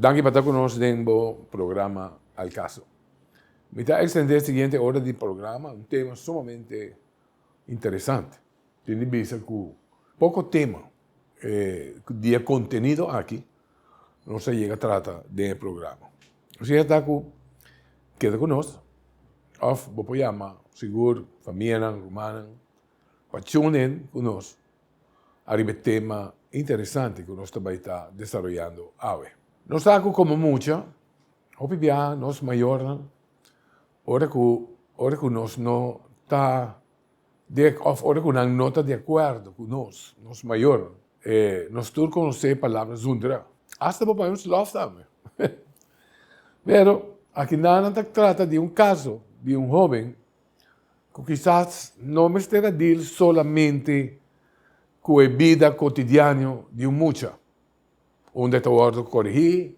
Danki pa ta ku nos den bo programa Al Caso. Mi ta extende e siguiente ora di programa un tema sumamente interesante. Tin di bisa ku poko tema di e kontenido aki nos a yega trata den e programa. Asina ta ku keda ku nos òf bo por yama sigur famianan, rumannan pa tune in ku nos ariba e tema interesante ku nos ta bai ta desaroyando awe. Nos sa ku komo mucha hopi biaha nos mayornan ora ku ora ku nos no ta De of ora ku nan no ta di akuerdo ku nos, nos mayornan. E nos tur konosé e palabra zundra. Asta bo paña un slof tambe. Pero aki nan ta trata di un kaso di un hoben ku kisas no mester a deal solamente ku e bida kotidiano di un mucha, unda e ta wòrdu korigí,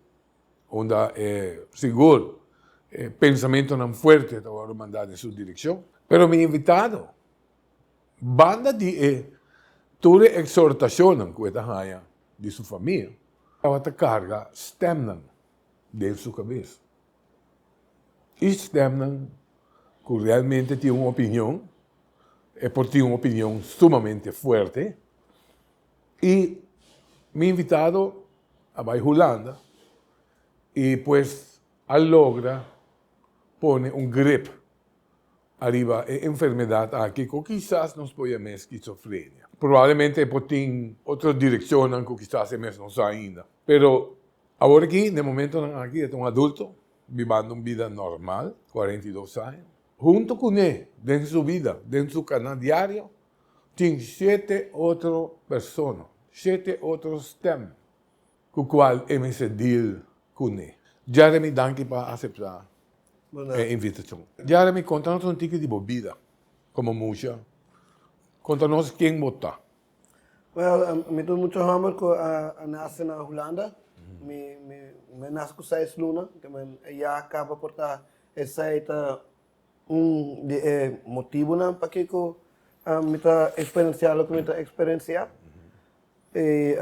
unda e sigur e pensamentonan fuerte ta wòrdu mandá den su direkshon. Pero mi invitado, banda di e tur e eksortashonnan ku e ta haña di su famia, tabata karga stèmnan den su kabes. I stèmnan ku realmente tin un opinion, e por tin un opinion sumamente fuerte. I mi invitado a bai Hulanda i pues a logra pone un grip ariba e enfermedat aki ku kisas nos por yam'é skizofrenia. Probablemente e por tin otro direkshonnan ku kisas e mes no sa ainda. Pero awor aki, na e momentonan aki, e ta un adulto bibando un bida normal, 42 aña. Hunto kuné den su bida, den su kana diario, Tin shete otro persona, shete otro stem ku kual e mester deal kuné. Jeremy danki pa aseptá e invitashon. Jeremy konta nos un tiki di bo bida komo musha. Konta nos ken bo ta. Well, mi ta un mucha hòmber ku a nase na Hulanda. Mi mi a nase ku seis luna, ya kaba por ta esei ta Un di e motibunan pakiko mi ta eksperensiá loke mi ta eksperensiá. I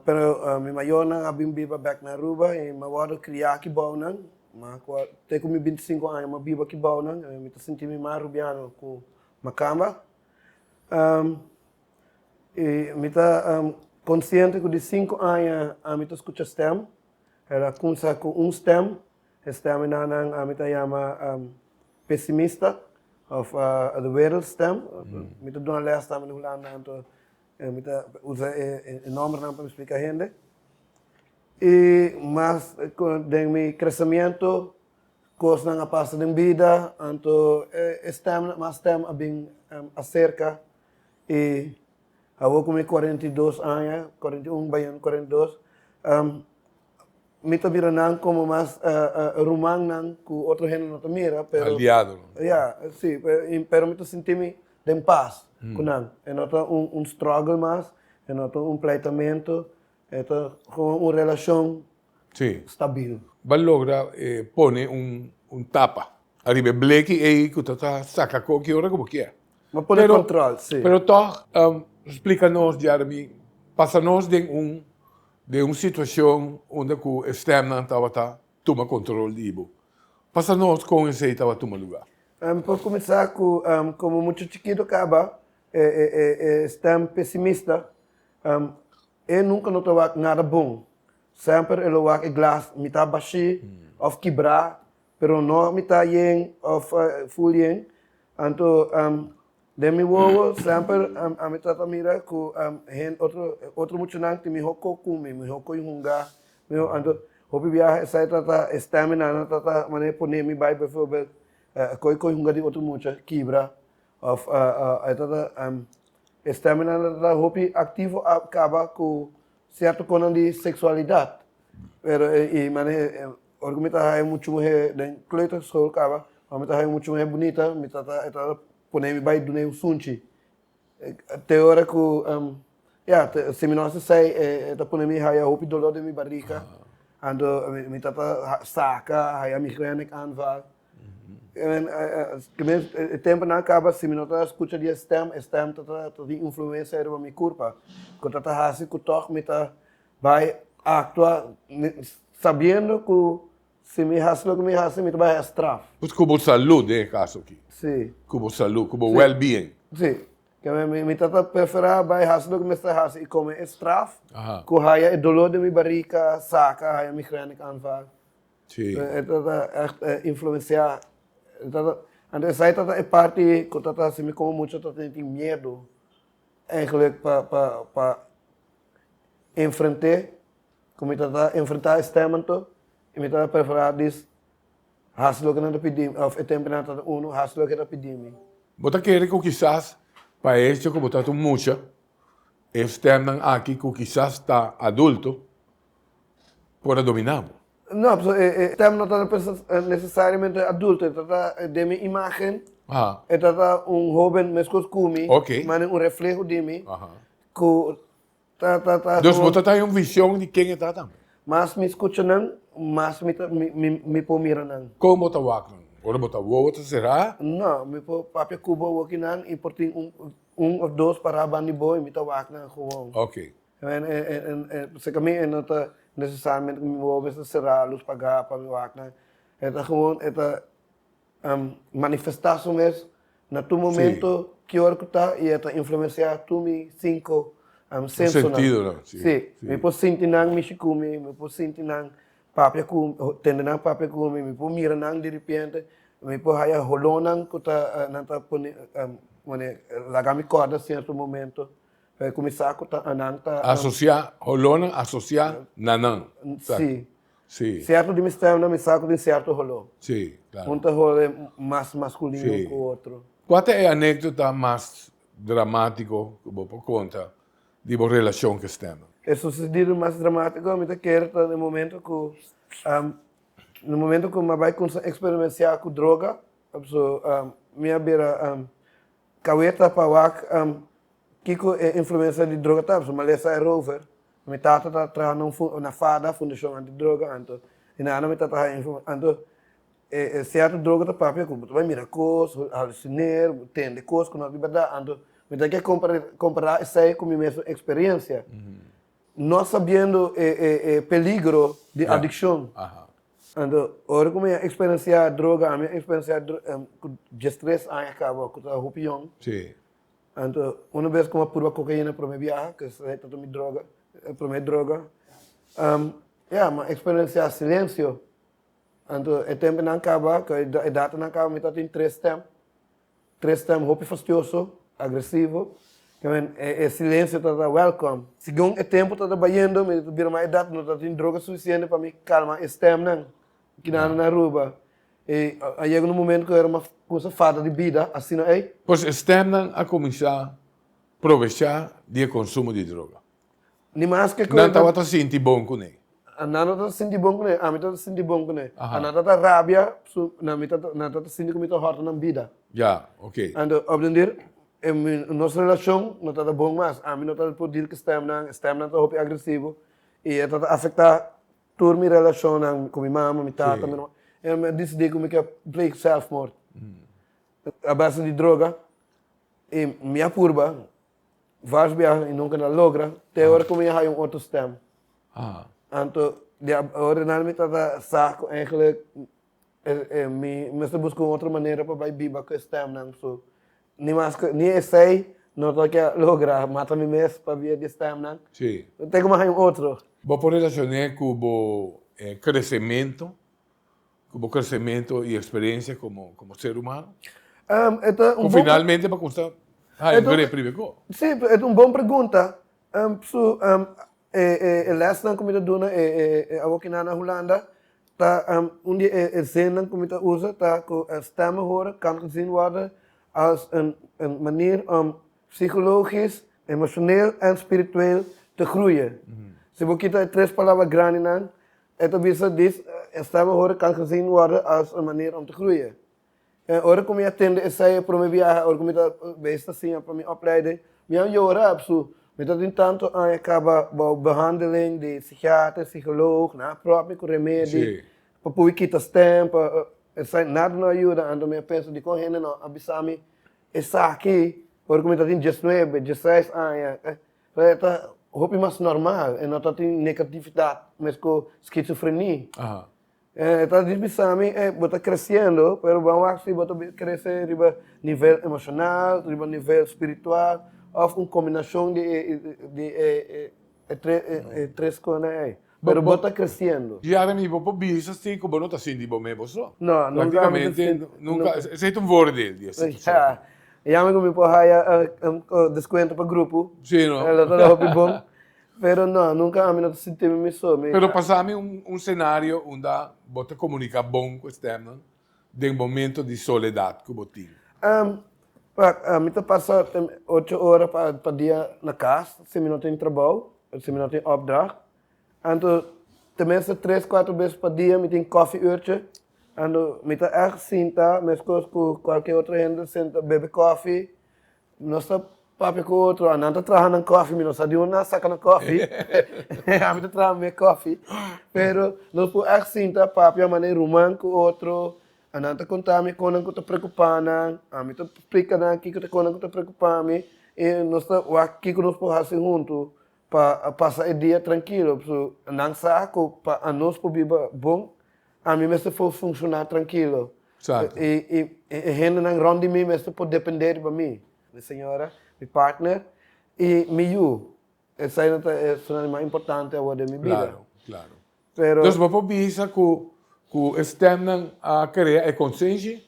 pero mi mayornan a bin biba bèk na Aruba i mi a wòrdu kriá aki bou nan. Mi a te ku mi bintisinku aña mi a biba aki bou nan. Mi ta sinti mi mas rubiano ku makamba. I mi ta konsiente ku di sinku aña ami ta skucha stèm. El a kuminsá ku un stèm. E stemmennan ami ta yama pesimista of de wereldstem. Mi ta duna les tambe na Hulanda anto mi ta usa e nombernan pa mi splika hende. I mas den mi kresemiento kosnan a pasa den bida anto e stemnan mas stem a bin aserka i awor ku mi 42 aña, 41 bayendo 42. Mi ta mira nan como mas rumannan cu otro hende no ta mira, pero. Aliadonan. Ya, si, pero mi ta sinti mi den pas cu nan. E no ta un struggle mas, e no ta un pleitamento, e ta gewoon un relacion stabil. Bo a logra pone un tapa ariba e bleki ei cu ta saca koki ora cu bo kier. Bo pone control, si. Pero toch, splica nos, Jeremy, pasa nos den un Den un situacion unda cu e stemnan tabata tuma control di bo. Pasa nos con esey tabata tuma lugar. Mi por cuminsa cu como mucha chikito caba e stem pesimista e nunca no ta wak nada bon. Semper e lo wak e glas mitad bashi of kibra pero no mitad yen of full yen. Anto Den mi wowo semper ami ta ta mira ku hende otro otro muchanan tin mihó ko ku mi, mihó ko hunga, mihó anto hopi biaha esei ta ta e stamina nan ta ta manera pone mi bai bijvoorbeeld koi koi hunga di otro mucha kibra òf e ta ta e stamina nan ta ta hopi aktivo a kaba ku sierto konan di seksualidat pero i manera ora ku mi ta haya mucha muhé den kleuterschool kaba ora mi ta haya mucha muhé bunita mi ta ta e ta ta Pone mi bai dun'é un sunchi. Te ora ku, ya, si mi no hasi esei, e ta pone mi haya hopi dolor den mi barika. Anto mi ta ta saka, haya migrène aanval. E tempunan a kaba, si mi no ta skucha di e stèm, e stèm ta ta tin influensia riba mi kurpa, ku ta ta hasi ku tòg mi ta bai aktua. Sabiendo ku si mi hasi loke mi hasi mi ta bai haya straf. Pues ku bo salud den e kaso aki. Si. Ku bo salud, ku bo well-being. Si. Ke mi mi ta ta preferá bai hasi loke mester hasi i kome e straf ku haya e dolor den mi barika, saka, haya migrène aanval. Si. E ta ta ègt influensiá. E ta ta, anto esei ta ta e parti ku ta ta hasi mi komo mucha ta tin miedu eigenlijk pa pa pa enfrent'é. Ku mi ta ta enfrentá e stèm anto, i mi ta ta preferá dis hasi loke nan ta pidi mi, òf e tempu nan ta ta unu hasi loke e ta pidi mi. Bo ta kere ku kisas pa e hecho ku bo ta ta un mucha, e stèmnan aki ku kisas ta adulto por a dominá bo? No, pasobra e stèm no ta nesesariamente adulto, e ta ta den mi imágen, e ta ta un hóben meskos ku mi, mane un refleho di mi, ku Ta ta ta. Dus bo ta ta un vision di ken e ta tambe. Mas mi scucha nan, mas mi ta mi mi mi por mira nan. Con bo ta wak nan? Ora bo ta wowo ta cera? No, mi por papia cu bo awoki nan y por tin un un of dos para banda di bo y mi ta wak nan gewoon. Ok. En en en en pasobra mi e no ta necesariamente cu mi wowo mester cera, luz paga pa mi wak nan. E ta gewoon e ta manifestá su mes na tur momento ki ora ku ta i e ta influensiá tur mi sinku sensonan. Sentidonan, si. Si, mi por sinti nan mishi ku mi, mi por sinti nan papia ku mi, tende nan papia ku mi, mi por mira nan diripiente, mi por haya holónan ku ta nan ta pone pone laga mi kòrda sierto momento, ku mi sa ku ta nan ta. Asosiá, holónan asosiá na nan. Si. Sí. Sierto di mi stemnan mi sa ku tin sierto holó. Sí, klaro. Un ta hole mas maskulino ku otro. Kua ta e anekdota mas dramátiko ku bo por konta di bo relashon ku e stemnan? E susedido mas dramátiko mi ta kere ta na e momento ku na e momento ku mi a bai kumsa eksperimensiá ku droga, so mi a bira kaweta pa wak kiko e influensia di droga ta, pasobra mi a lesa erover. Mi tata ta traha na un na fada, Fundashon Anti Droga, anto di nada mi tata haña informa anto e sierto droga ta papia ku bo ta bai mira kos, halusiner, bo tende kos ku no ta di bèrdat, anto mi ta ke kompará esei ku mi mesun eksperensia, no sabiendo e peligro di adikshon. Anto ora ku mi a eksperensiá droga, ami a eksperensiá ku diestres aña kaba ku ta hopi yòn. Anto, una bes ku mi a purba kokaina promé biaha, ku esei tabata mi droga, e promé droga, ya, mi a eksperensiá silensio. Anto, e tempunan kaba, ku e datanan kaba, mi tabatin tres stèm, tres stèm hopi fastioso, agresivo. E e silensio tabata wèlkòm. Segun e tempu tabata bayendo, mi ta bira mas edat, no tabatin droga sufisiente pa mi kalma e stèmnan kinan na Aruba. E a yega un momento ku era mas kusa falta di bida asina ei. Pues e stemnan a kuminsá provechá di e konsumo di droga. Ni maske ku Nan tabata sinti bon kuné. Nan no tabata sinti bon kuné, ami tabata sinti bon kuné. Nan tabata rabia su nan mi tabata nan tabata sinti ku mi ta hòrta nan bida. Ya, oke. Anto op den dir e mi nos relashon no tabata bon mas. Ami no tabata por deal ku stemnan, e stemnan tabata hopi agresivo i e tabata afektá Tur mi relashonnan ku mi mama, mi tata, mi hermano, e mi a disidí ku mi ke pleeg sèlfmòrt a base di droga i mi a purba vários biaha i nunka no a logra te ora ku mi a haña un otro stèm. Anto di ora nan mi tabata sa ku eigentlik mi mester buska un otro manera pa bai biba ku e stèmnan. So ni maske ni esei no ta ke logra mata mi mes pabia di e stèmnan. Te ku mi a haña un otro. Bo por relacion'é cu bo crecemento, cu bo crecemento y experiencia como como ser humano? E ta un Cu bon finalmente bo custa haña un grip riba e co. Sí, e ta un bon pregunta. Su e e lesnan cu mi ta duna e e awokinan na Hulanda ta un di e zinnan cu mi ta usa ta cu stemmen horen kan gezien worden als een een manier om Psicologisch, emocioneel en spiritueel te groeien. Si bo kita e tres palabra grandinan, e ta bisa dis, e stemmen horen kan gezien worden als een manier om te groeien. En ora ku mi a tende esei e prome biaha, ora ku mi ta bezig ta siña pa mi opleiding, mi a yora apsu. Mi ta tin tantu aña kaba bou behandeling di psikiater, psicoloog, nan a prop mi ku remedi pa pui kita stem, pa esei nada no a yuda. Anto mi a pensa dikon hende no a bisa mi Esaki, ora ku mi ta tin diesnuebe, diesseis aña, e ta hopi mas normal, e no ta tin negatividat mes ku skizofrenia. E ta di bisa mi, e bo ta kresiendo, pero bo a wak si bo ta krese riba nivel emoshonal, riba nivel spiritual, òf un kombinashon di e di e e tres kosnan ei. Pero bo ta kresiendo. Jeremy, bo por bisa si ku bo no ta sinti bo mes bo so. No, nunka mi ta sinti. Praktikamente nunka, esei ta un voordeel di e situashon. Ya, yami ku mi por haya deskuento pa grupo. Si, no. Lo ta hopi bon. Pero no, nunka ami no ta sinti mi mi so. Mi. Pero pasa mi un senario unda bo ta komunika bon ku e stemnan den momento di soledat ku bo tin. Wak, mi ta pasa ocho ora pa dia na kas si mi no tin trabou, si mi no tin opdracht. Anto tenminste tres, kuater bes pa dia mi tin kòfiuurtje. Anto mi ta ègt sinta meskos ku kualke otro hende sinta bebe kòfi. Nos ta papia ku otro, nan ta traha nan kòfi, mi no sa di unda nan saka nan kòfi. Ami ta traha mi kòfi. Pero nos por ègt sinta papia manera ruman ku otro. Nan ta konta mi kon nan ku ta preokupá nan, ami ta splika nan kiko ta kon nan ku ta preokupá mi i nos ta wak kiko nos por hasi huntu pa pasa e dia trankilo. So nan sa ku pa anos por biba bon, ami mester por funshoná trankilo. I e hendenan rònt di mi mester por dependé riba mi. Mi señora, mi partner i mi yu. Esei ta esunnan di mas importante awor den mi bida. Claro, claro. Pero. Dus bo por bisa ku ku e stemnan a krea e konsenshi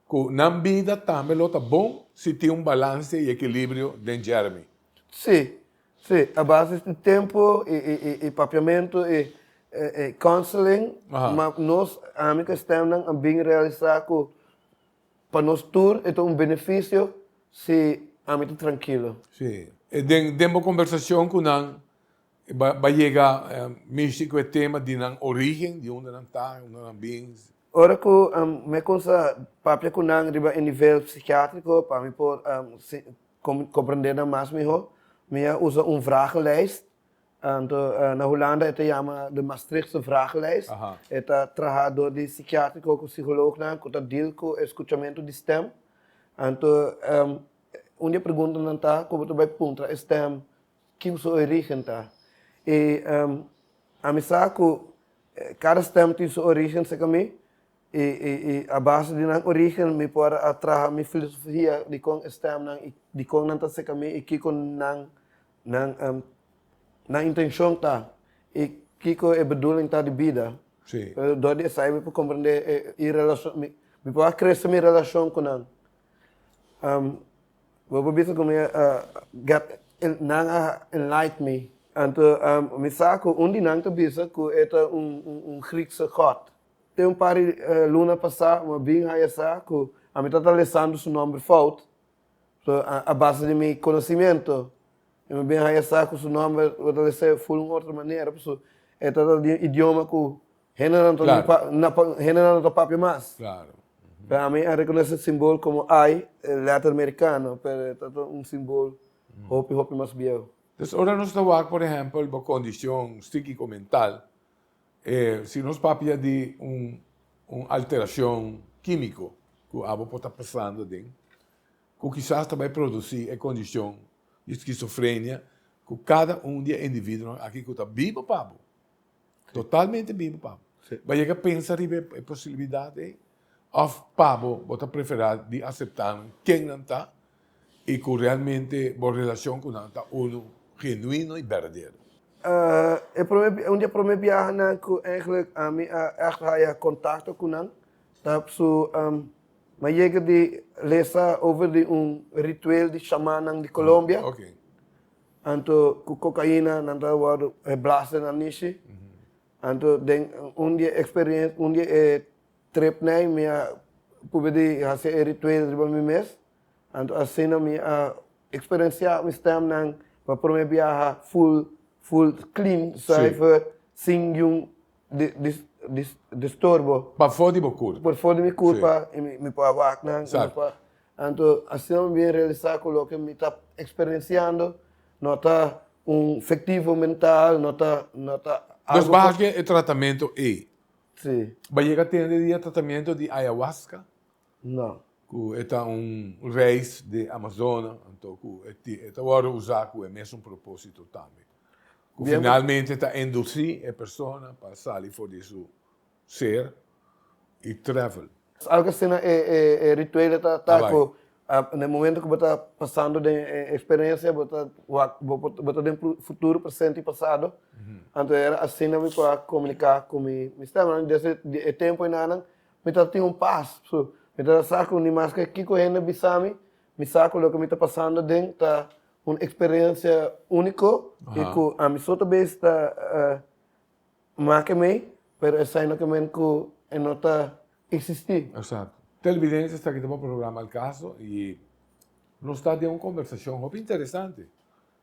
ku nan bida tambe lo ta bon si tin un balanse i ekilibrio den Jeremy. Sí, sí. A base di tempu i i i papiamentu i i counseling, ma nos, ami ku e stemnan a bin realisá ku Pa nos tur e ta un benefisio si ami ta trankilo. Sí. Den den bo kombersashon ku nan ba ba yega mishi ku e tema di nan orígen, di unda nan ta, unda nan bin. Ora ku mi kumsa papia ku nan riba e nivel psikiatriko pa mi por komprende nan mas mihó, mi a usa un vragenlijst. Anto na Hulanda e ta yama de Maastrichtse vragenlijst. E ta traha dor di sikiatriko ku psikoloognan ku ta deal ku e skuchamentu di stem. Anto un di e preguntanan ta ku bo ta bai puntra e stem kiko su origen ta. I ami sa ku kada stem tin su origen serka mi i a base di nan origen mi por a traha mi filosofia di kon e stemnan i dikon nan ta serka mi i kiko nan Nan nan intencion ta y kico e bedoeling ta di bida. Sí. Pero door di esai mi por comprende e e relacion, mi mi por a crece mi relacion cu nan. Bo por bisa cu mi a get nan a enlight me. Anto mi sa cu un di nan ta bisa cu e ta un un Griekse god. Te un par di luna pasa mi a bin haya sa cu ami ta ta lesando su nomber fout. So a base di mi conocimiento mi a bin haya sa cu su nomber lo ta lesa full un otro manera pasobra e ta di un idioma cu hendenan hendenan no ta papia mas. Pero ami a reconoce e simbol como I, e letter mericano, pero e ta un simbol hopi hopi mas bieu. Entonces ora nos ta wak por ehempel bo condicion psiquico mental, si nos papia di un un alteracion quimico cu abo por ta pasando aden, cu kisas ta bay produci e condicion di schizofrenia cu cada un di e individuonan aki cu ta biba pa bo, totalmente biba pa bo. Bo a yega pensa riba e posibilidad ey? Of pa bo, bo ta prefera di acepta nan ken nan ta y cu realmente bo relacion cu nan ta uno genuino y berdadero? E prome, un di e prome biahanan cu eigenlijk ami a echt haya contacto cu nan ta su mi a yega di lesa over di un ritueel di shamannan di Colombia. Anto cu cocaina nan ta wordo blaas den nan nishi. Anto den un di e experiencia, un di e tripnan mi a purba di haci e ritueel riba mi mes. Anto asina mi a experiencia mi stemnan pa prome biaha full full clean, zuiver, sin niun disturbo. Pafó di bo kurpa. Pafó di mi kurpa i mi por a wak nan. Anto asina mi bin realisa ku loke mi ta experienciando no ta un fectivo mental, no ta no ta algo. Dus bo hasi e tratamento ei. Si. Bo a yega tende di e tratamento di ayahuasca? No. Ku e ta un reis di Amazona, anto ku e ta wòrdu usá ku e mesun propósito tambe. Ku finalmente ta indusí e persona pa sali for di su ser i travel. Algo asina e rituele ta ta ku na e momento ku bo ta pasando den e eksperensia bo ta wak bo ta den futuro, presente i pasado. Anto era asina mi por a komuniká ku mi stèm. Desde e tempu enanan mi ta tin un pas. Mi ta sa ku ni maske kiko hende bisa mi, mi sa ku loke mi ta pasando den ta un eksperensia úniko i ku ami so ta bes ta make mei, pero esei no ke men ku e no ta eksistí. Eksakto. Televidente esaki ta bo programa Al Caso i nos ta den un kombersashon hopi interesante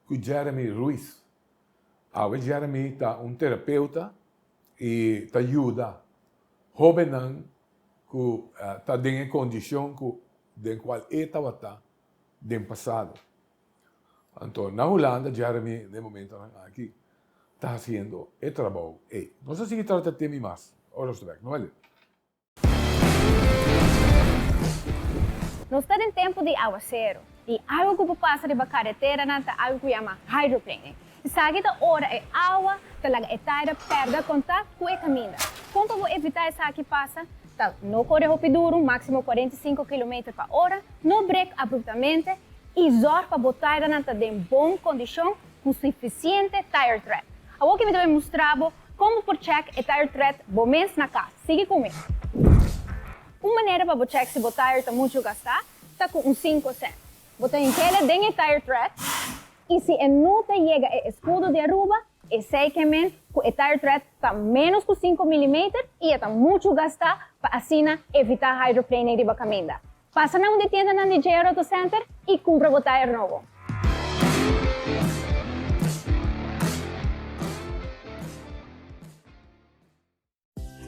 ku Jeremy Ruiz. Awe Jeremy ta un terapeuta i ta yuda hóbennan ku ta den e kondishon ku den kual e tabata den pasado. Anto na Hulanda Jeremy den momentonan aki ta haciendo e trabou ey. Nos a sigui trata tema y mas ora nos ta bek. No bale. Nos ta den tempu di awaseru y algo cu por pasa riba careteranan ta algo cu yama hydroplaning. Esaki ta ora e awa ta laga e taira perde contact cu e caminda. Con pa bo evita esaki pasa? Ta no core hopi duru, maximo 45 kilometer pa ora, no brek abruptamente y zorg pa bo tairanan ta den bon condicion cu suficiente tire tread. Awor ki mi ta bay mustra bo con bo por check e tire tread bo mes na cas. Sigui cu mi. Un manera pa bo check si bo tire ta mucho gasta ta cu un cinco cent. Bo ta hinkele den e tire tread y si e no ta yega e escudo di Aruba, esey ke men cu e tire tread ta menos cu cinco millimeter y e ta mucho gasta pa asina evita hydroplaning riba caminda. Pasa na un di tiendanan di JR Auto Center y cumpra bo tire nobo.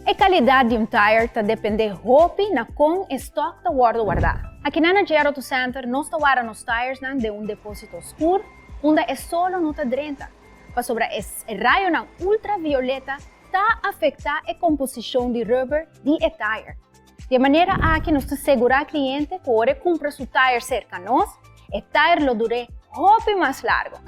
E calidad di un tire ta depende hopi na con e stock ta wordo warda. Akinan na JR Auto Center nos ta warda nos tiresnan den un deposito scur unda e solo no ta drenta, pasobra e rayonan ultravioleta ta afecta e composicion di rubber di e tire. Di e manera aki nos ta segurá kliente ku ora e kumpra su tayer serka nos, e tayer lo dur'é hopi mas largu.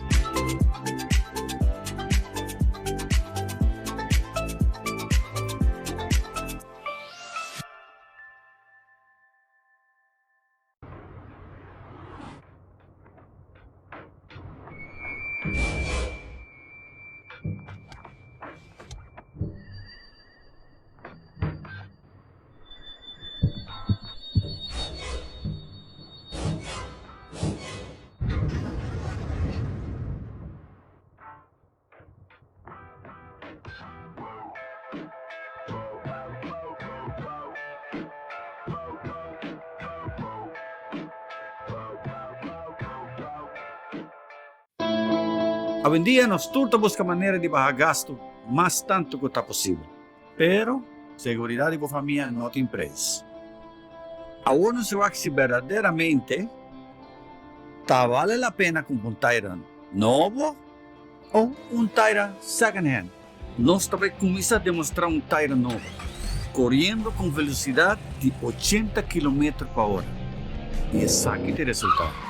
Awendia nos tur ta buska manera di baha gastu mas tantu ku ta posibel. Pero, seguridat di bo famia no tin preis. Awor nos wak si berdaderamente ta bale la pena kumpra un taira nobo o un taira second hand. Nos ta bai kuminsá demostrá un taira nobo, koriendo ku un velosidat di ochenta kilometer pa ora. I esaki ta e resultado.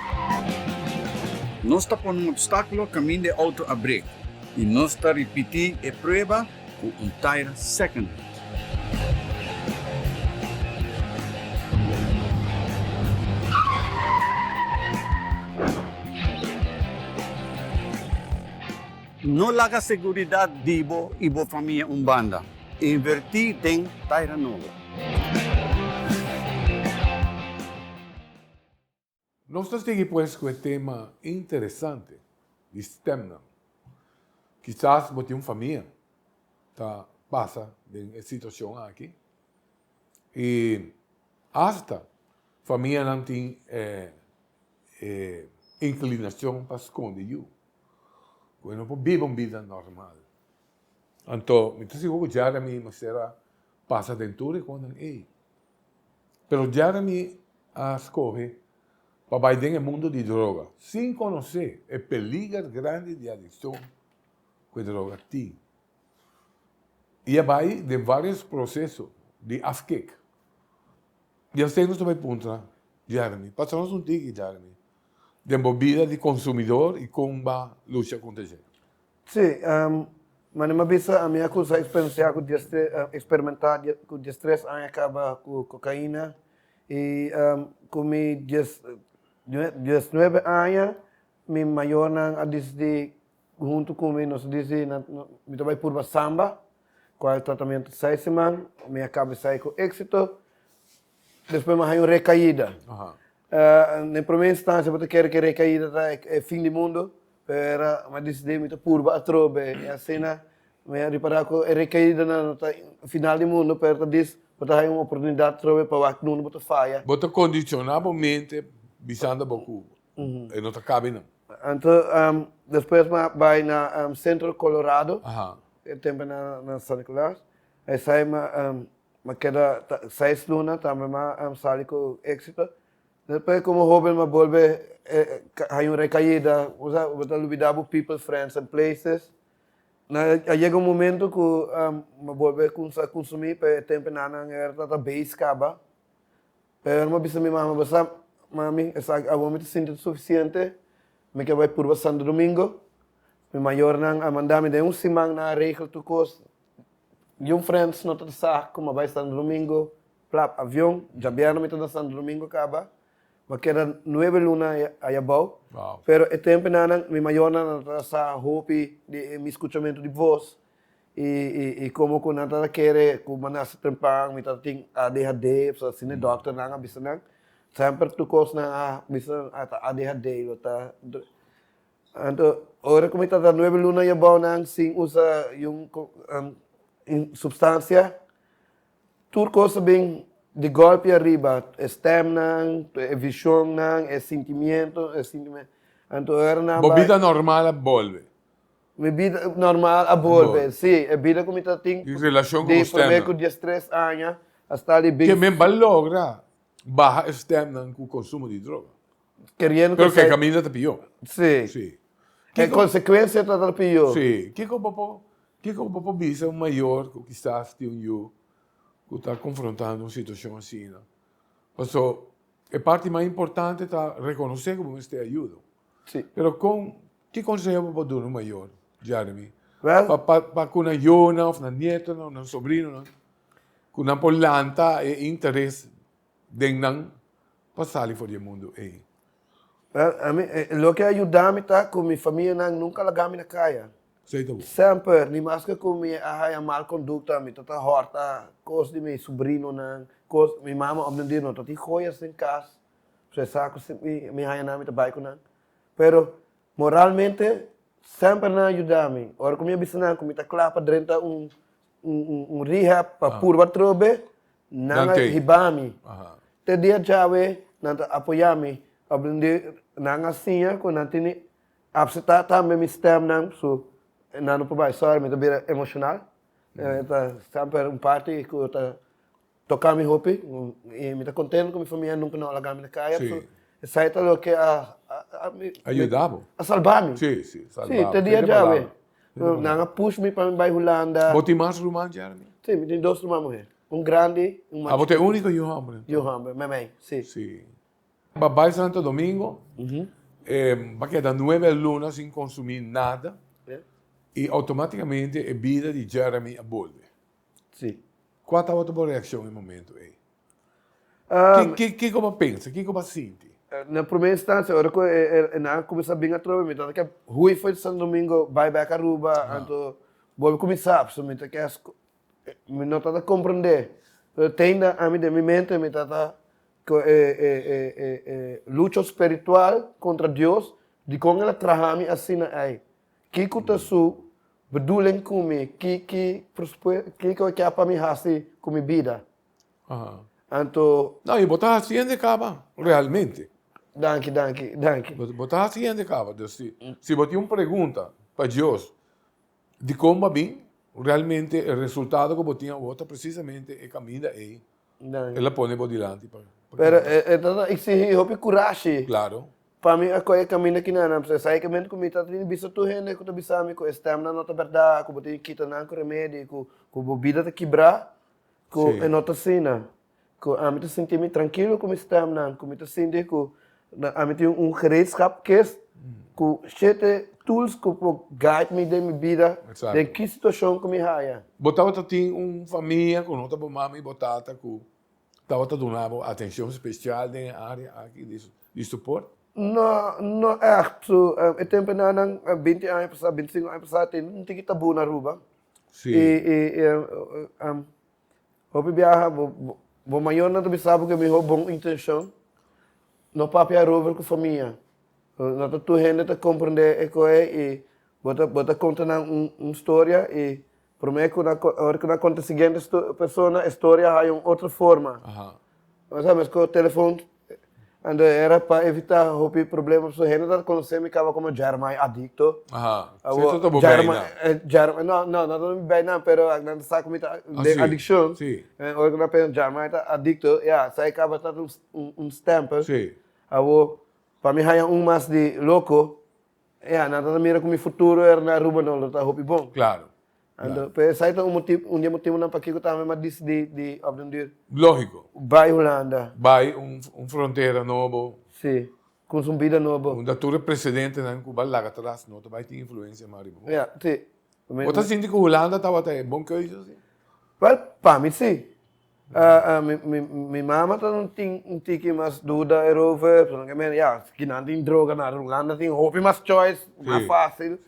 Nos ta pone un opstákulo kaminda e outo a brek i nos ta ripití e prueba ku un taira second hand. No laga seguridat di bo i bo famia un banda. Invertí den taira nobo. Nos ta sigui pues ku e tema interesante di stemnan. Kisas bo tin un famia ta pasa den e situashon aki i asta famianan tin e inklinashon pa skonde yu. Ku e no por biba un bida normal. Anto mi ta sigur ku Jeremy mester a pasa den tur e kosnan ei. Pero Jeremy a skohe pa bai den e mundu di droga sin konosé e peliger grandi di adikshon ku e droga tin. I a bai den vários proseso di afkik. I asina nos ta bai puntra Jeremy, Pasa nos un tiki, Jeremy, den bo bida di konsumidor i kon ba lucha kontra dje. Sí, manera mi a bisa ami a kusa eksperensiá ku diestres, eksperimentá ku diestres aña kaba ku kokaina i ku mi dies diesnuebe aña mi mayornan a disidí huntu ku mi nos a disidí mi ta bai purba samba kual tratamentu seis siman mi a kaba esei ku éksito. Despues mi a haña un rekaida. Na promé instansia bo ta kere ku e rekaida ta e fin di mundu, pero mi a disidí mi ta purba atrobe. I asina mi a ripará ku e rekaidanan no ta final di mundu, pero ta dis bo ta haña un oportunidat atrobe pa wak nunde bo ta faya. Bo ta kondishoná bo mente bisando bo ku e no ta kabe nan. Anto despues mi a bai na Centro Colorado, e tempu na San Nicolas. Esei mi a M'a keda seis luna tambe m'a sali ku éksito. Despues komo hóben m'a bolbe haña un rekaida, bo sa bo ta lubidá bo people, friends and places. Na a yega un momento ku m'a bolbe kumsa kunsumí pero e tempu nan era ta beis kaba. Pero m'a bisa mi mama, bo sa mami esaki awor mi ta sinti sufisiente, mi ke bai purba Santo Domingo. Mi mayornan a manda mi den un siman nan a regel tur kos. Niun friends no ta sa ku mi a bai Santo Domingo, plap avion, djabièrnè mi ta na Santo Domingo kaba, mi a keda nuebe luna aya abou, pero e tempunan mi mayornan nan ta sa hopi di mi skuchamentu di bos i komo ku nan ta kere ku mi a nase trempan mi ta tin ADHD, pasobra asina e dòkternan a bisa nan, semper tur kos nan a bisa nan ta ADHD lo ta. Anto, ora ku mi tabata nuebe luna i abou nan sin usa yun supstansia, tur kos a bin di gòlpi ariba, e stèmnan, e vishonnan, e sintimiento, e sintimiento. Anto ora nan Bo bai. bida normal a bolbe. Mi bida normal a bolbe, si. E bida ku mi ta tin Di relashon ku di bo promé stèmnan. ku diestres aña a sta di bin. Ke men ba logra baha e stèmnan ku konsumo di droga. Keriendo Pero ku ke esei. kaminda ta pió. Sí. Sí. E konsekuensia ta ta pió. Sí. Kiko bo por, kiko bo por bisa un mayor ku kisas tin un yu ku ta konfrontando un situashon asina? Paso e parti mas importante ta rekonosé ku bo mester ayudo. Sí. Pero kon, ki konseho bo por duna un mayor, Jeremy? Well. Pa, pa, pa ku nan yunan òf nan nietonan òf nan sobrinonan ku nan por lanta e interes den nan pa sali for di e mundu ei. Wel, ami, loke a yuda mi ta ku mi famianan nunka laga mi na kaya. Esei ta bo. Semper, ni maske ku mi a haya mal kondukta, mi ta ta hòrta kos di mi subrinonan, kos, mi mama op den dia no ta tin joyas den kas, so e sa ku si mi haya nan mi ta bai ku nan. Pero moralmente semper nan a yuda mi. Ora ku mi a bisa nan ku mi ta kla pa drenta un un rehab pa purba atrobe, nan a hiba mi. Te dia djawe nan ta apoya mi. Nan a siña ku nan tene apseptá tambe mi stèmnan, so nan no por bai. Sorry, mi ta bira emoshonal. Ta semper un parti ku ta toka mi hopi i mi ta kontentu ku mi famia nunka no a laga mi na kaya. So esei ta loke a A yuda bo. A salba mi. Sí, sí, salba bo. Sí, te dia djawe. Nan a push mi pa mi bai Hulanda. Bo tin mas ruman, Jeremy? Sí, mi tin dos ruman muher. Un grandi i un mas Ah, bo ta e chikitu. úniko yu hòmber enton? Yu hòmber, mei, sí. Sí. Bo a bai Santo Domingo, bo a keda nuebe luna sin konsumí nada i outomátikamente e bida di Jeremy a bolbe. Sí. Kua tabata bo reakshon e momento ei? Kiko bo a pensa? Kiko bo a sinti? Na promé instansia, ora ku e nan a kuminsá bin atrobe, mi tabata ke hui for di Santo Domingo bai bèk Aruba, anto bolbe kuminsá, pasobra mi ta ke mi no tabata komprendé. Pero te ainda ami den mi mente mi tabata ku e lucha spiritual kontra Dios, dikon el a traha mi asina ei? Kiko ta su bedoeling ku mi? Ki ki kiko e ke pa mi hasi ku mi bida? Anto. No, i bo ta hasi hende kaba, realmente. Danki, danki, danki. Bo ta hasi hende kaba. Dus si, si bo tin un pregunta pa Dios, dikon bo a bin, realmente e resultado ku bo tin awor ta presisamente e kaminda ei. Danki. El a pone bo dilanti pa. Pero e ta eksihí hopi kurashi. Klaro. Pa mi a kohe kaminda ki nan, pasobra saikamente ku mi ta tin bisa tur hende ku ta bisa mi ku e stèmnan no ta bèrdat, ku bo tin kita nan ku remedi, ku bo bida ta kibrá, ku e no ta asina. Ku ami ta sinti mi trankilo ku mi stèmnan, ku mi ta sinti ku ami tin un gereedschapkist. Ku shete tools ku por guide mi den mi bida den ki situashon ku mi haya. Bo tabata tin un famia ku no ta bo mama i bo tata ku tabata duna bo atenshon spesial den e área aki di support? No, no ègt. So, e temponan binti aña pasá, binti sinku aña pasá tin un tiki tabú na Aruba. Sí. I hopi biaha bo bo mayornan ta bisa bo ku e mihó bon intenshon no papia erover ku famia. No ta tur hende ta komprendé e koe i bo ta bo ta konta nan un un storia i promé ku nan ora ku nan konta e siguiente persona e storia haya un otro forma. Bo sa meskos telefon Anto era pa evita hopi problema pasobra hende ta konosé mi kaba komo Jeremiah adikto. Aha, si eso ta bo bijnaam. Jeremiah, no, no, no ta mi bijnaam, pero nan ta sa ku mi ta den adikshon. Si. Ora ku nan pensa Jeremiah ta adikto, ya, esei kaba ta un stempel. Si. Awor, pa mi haña un mas di loko, ya, nan ta mira ku mi futuro era na Aruba no lo ta hopi bon. Klaro. Anto, pero esei ta un motibu, un di e motibunan pakiko tambe mi a disidí di op den duur. Lógiko. Bai Hulanda. Bai un un frontera nobo. Sí, kuns un bida nobo. Unda tur e precedentenan ku bo a laga atras no ta bai tin influensia mas riba bo. Ya, sí. Bo ta sinti ku Hulanda tabata e bon keuze si? Wèl, pa mi sí. Mi mama ta tin un tiki mas duda erover, pasobra nan ke ya, si nan tin droga na Hulanda tin hopi mas choice, mas facil.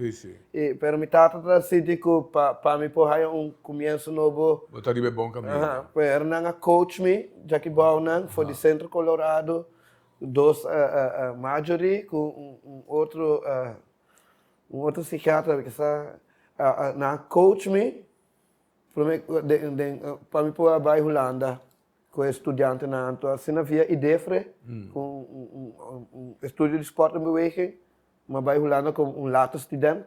Pero mi tata ta sinti ku pa mi por haya un comienso nobo. Bo ta riba e bon caminda. Pero nan a coach mi, Jackie Bouw nan, for di Centro Colorado, dos Marjorie ku un otro un otro psikiatra kisa, nan a coach mi. Prome ku den den pa mi por a bai Hulanda ku e studiantenan anto asina via IDEFRE ku un un un estudio di sport en beweging mi a bai Hulanda komo un later student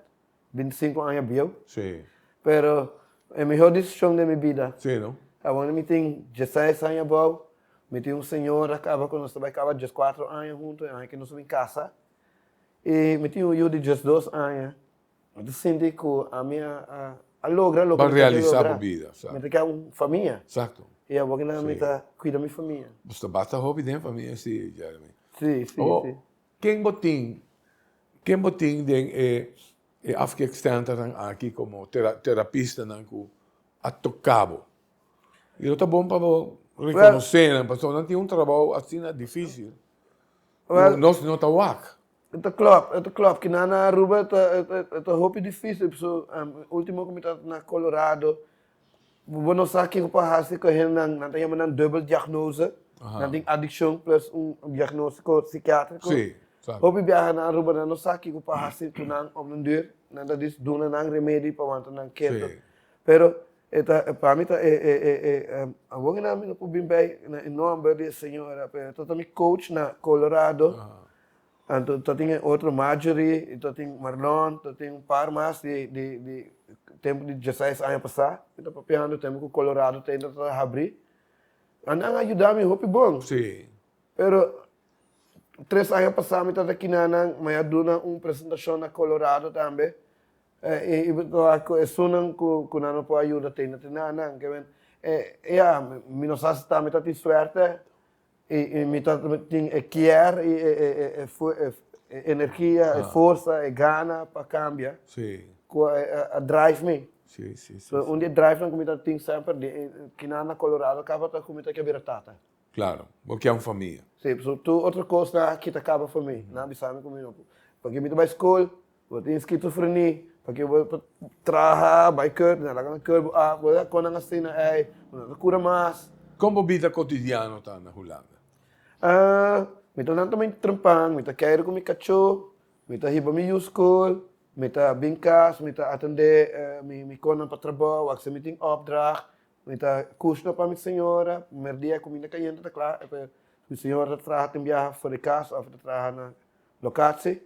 bintisinku aña bieu. Sí. Pero e mihor desishon den mi bida. Sí no. Awor mi tin dieseis aña abou mi tin un señora kaba ku nos ta bai kaba dieskuatro aña hunto e aña ke nos a bin kasa i mi tin un yu di diesdos aña. Mi ta sinti ku ami a a logra loke mi ta ke realisa logra. bo bida, Mi ta exacto. ke un famia. Exacto. I awor ki nan mi Sí. ta kuida mi famia. Bo ta basta hopi den famia si, Jeremy. Sí, sí, Awor, sí. ken bo tin, ken bo tin den e e afkikcenternan aki komo tera terapistanan ku a toka bo? I lo ta bon pa bo Well. rekonosé nan, pasobra nan tin un trabou asina difisil ku Well. nos no ta wak. E ta klòp, e ta klòp. Kinan na Aruba e ta, e ta hopi difísil paso último ku mi tabata na Colorado, bo no sa kiko pa hasi ku e hendenan, nan ta yama nan dubbel diagnose, nan tin adikshon plus un diagnóstiko sikiátriko. Hopi biaha na Aruba nan no sa kiko pa hasi ku nan òf nan dür, nan ta dis duna nan remedi pa wanta nan keto. Pero e ta, pa mi ta e, e, e, e, awor ku nan mi no por bin bei na e nòmber di e señora, pero e ta mi coach na Colorado. Anto ta tin e otro Marjorie, y ta tin Marlon, ta tin un par mas di di di tempo di dieseis aña pasá. Mi ta papiando tempo ku Colorado ta ainda ta habrí. A nan a yuda mi hopi bon. Sí. Pero tres aña pasá mi tabata kina nan, mi a duna un presentashon na Colorado tambe. I mi ta wak ku esunnan ku ku nan no por a yuda ta ainda tin nan. Ke men, ya, mi no sa si ta mi ta tin suerte. I mi ta tin e kier i e energia, e forsa, e gana pa kambia. Sí. Ku a drive mi. Sí, sí, sí. So un di e drivenan ku mi ta tin semper di kinan na Colorado kaba ta ku mi ta ke bira tata. Klaro. Bo ke un famia. Sí, pasobra tur otro kosnan a kita kaba for mi. Nan a bisa mi ku mi no por. Pasobra mi ta bai skol, Bo tin skizofrenie, pakico bo ta traha, bai keur, nan laga nan keur bo af, bo ta con nan asina ey, bo no ta cura mas. Con bo bida cotidiano ta na Hulanda? Ah, mi ta lanta mi trempan, mi ta keiro cu mi cacho, mi ta hiba mi yu school, mi ta bin cas, mi ta atende mi connan pa trabou, wak si mi tin opdracht, mi ta cushna pa mi señora, merdia cuminda cayente ta cla, mi señora ta traha tin biaha for di cas of ta traha na locatie.